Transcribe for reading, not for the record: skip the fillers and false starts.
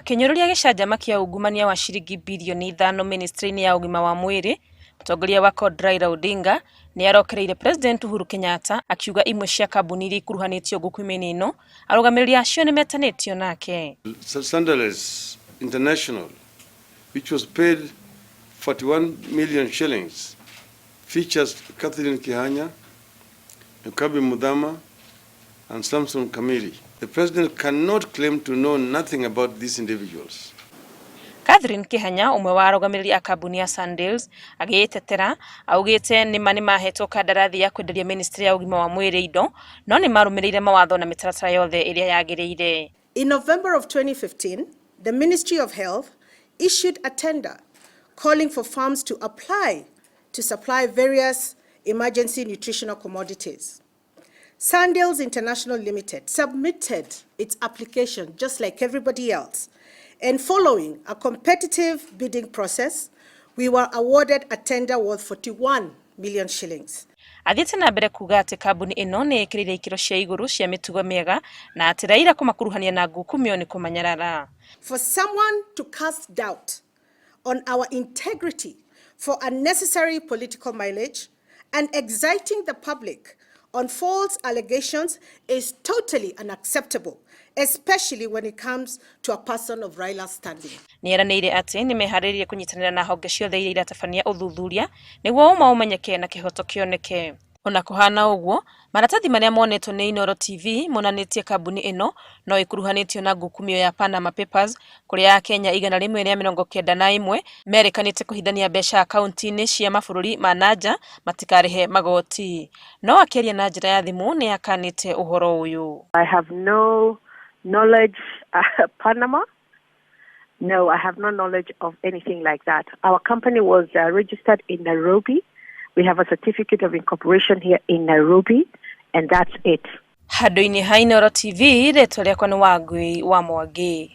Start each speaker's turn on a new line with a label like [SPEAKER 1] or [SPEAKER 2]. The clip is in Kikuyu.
[SPEAKER 1] Akĩnyũrũria gĩcanjama kĩa ungumania wa ciringi birioni 5 ministry-inĩ ya ũgima wa mwĩrĩ, mũtongoria wa CORD Raila Odinga nĩ arokereire President Uhuru Kenyatta akiuga imwe cia kambuni iria ikuruhanĩtio ngukumio-inĩ ĩno arũgamĩrĩri acio nĩ metanĩtio nake.
[SPEAKER 2] Sandales International, which was paid 41 million shillings, features Catherine Kihanya, Nyokabi Muthama, and Samson Kamiri. The president cannot claim to know nothing about these individuals.
[SPEAKER 1] Catherine Kihanya, ũmwe wa arũgamĩrĩri a kambuni ya Sandales, agĩĩtetera augĩte nĩma nĩmahetwo kandarathi ya kwenderia ministry ya ũgima wa mwĩrĩ indo no nĩmarũmĩrĩire mawatho na mĩtaratara yothe ĩrĩa yagĩrĩire.
[SPEAKER 3] In November of 2015, the Ministry of Health issued a tender calling for firms to apply to supply various emergency nutritional commodities. Sandales International Limited submitted its application just like everybody else, and following a competitive bidding process, we were awarded a tender worth 41 million shillings.
[SPEAKER 1] Athiĩte na mbere kuga atĩ kambuni ĩno nĩ ĩkĩrĩire ikĩro cia igũrũ cia mĩtugo mĩega na atĩ Raila kũmakuruhania na ngukumio nĩ kũmanyarara.
[SPEAKER 3] For someone to cast doubt on our integrity for unnecessary political mileage and exciting the public on false allegations is totally unacceptable, especially when it comes to a person of Raila's standing.
[SPEAKER 1] Nĩ eranĩire atĩ nĩ meharĩrĩirie kũnyitanĩra na honge ciothe iria iratabania ũthuthuria nĩguo ũma ũmenyeke na kĩhoto kĩoneke. Ona kũhana ũguo, maratathi marĩa monetwo nĩ Inooro TV monanĩtie kambuni ĩno no ĩkuruhanĩtio na ngukumio ya Panama Papers kũrĩa akenya 191 merĩkanĩte kũhithania mbeca akaunti-inĩ cia mabũrũri ma na nja matikarĩhe magoti. No akĩaria na njĩra ya thimũ nĩ akanĩte ũhoro ũyũ.
[SPEAKER 4] I have no knowledge Panama. No, I have no knowledge of anything like that. Our company was registered in Nairobi. We have a certificate of incorporation here in Nairobi, and that's it.
[SPEAKER 1] Handũ-inĩ ha Inooro TV, rĩtwa rĩakwa nĩ Wangui wa Mwangi.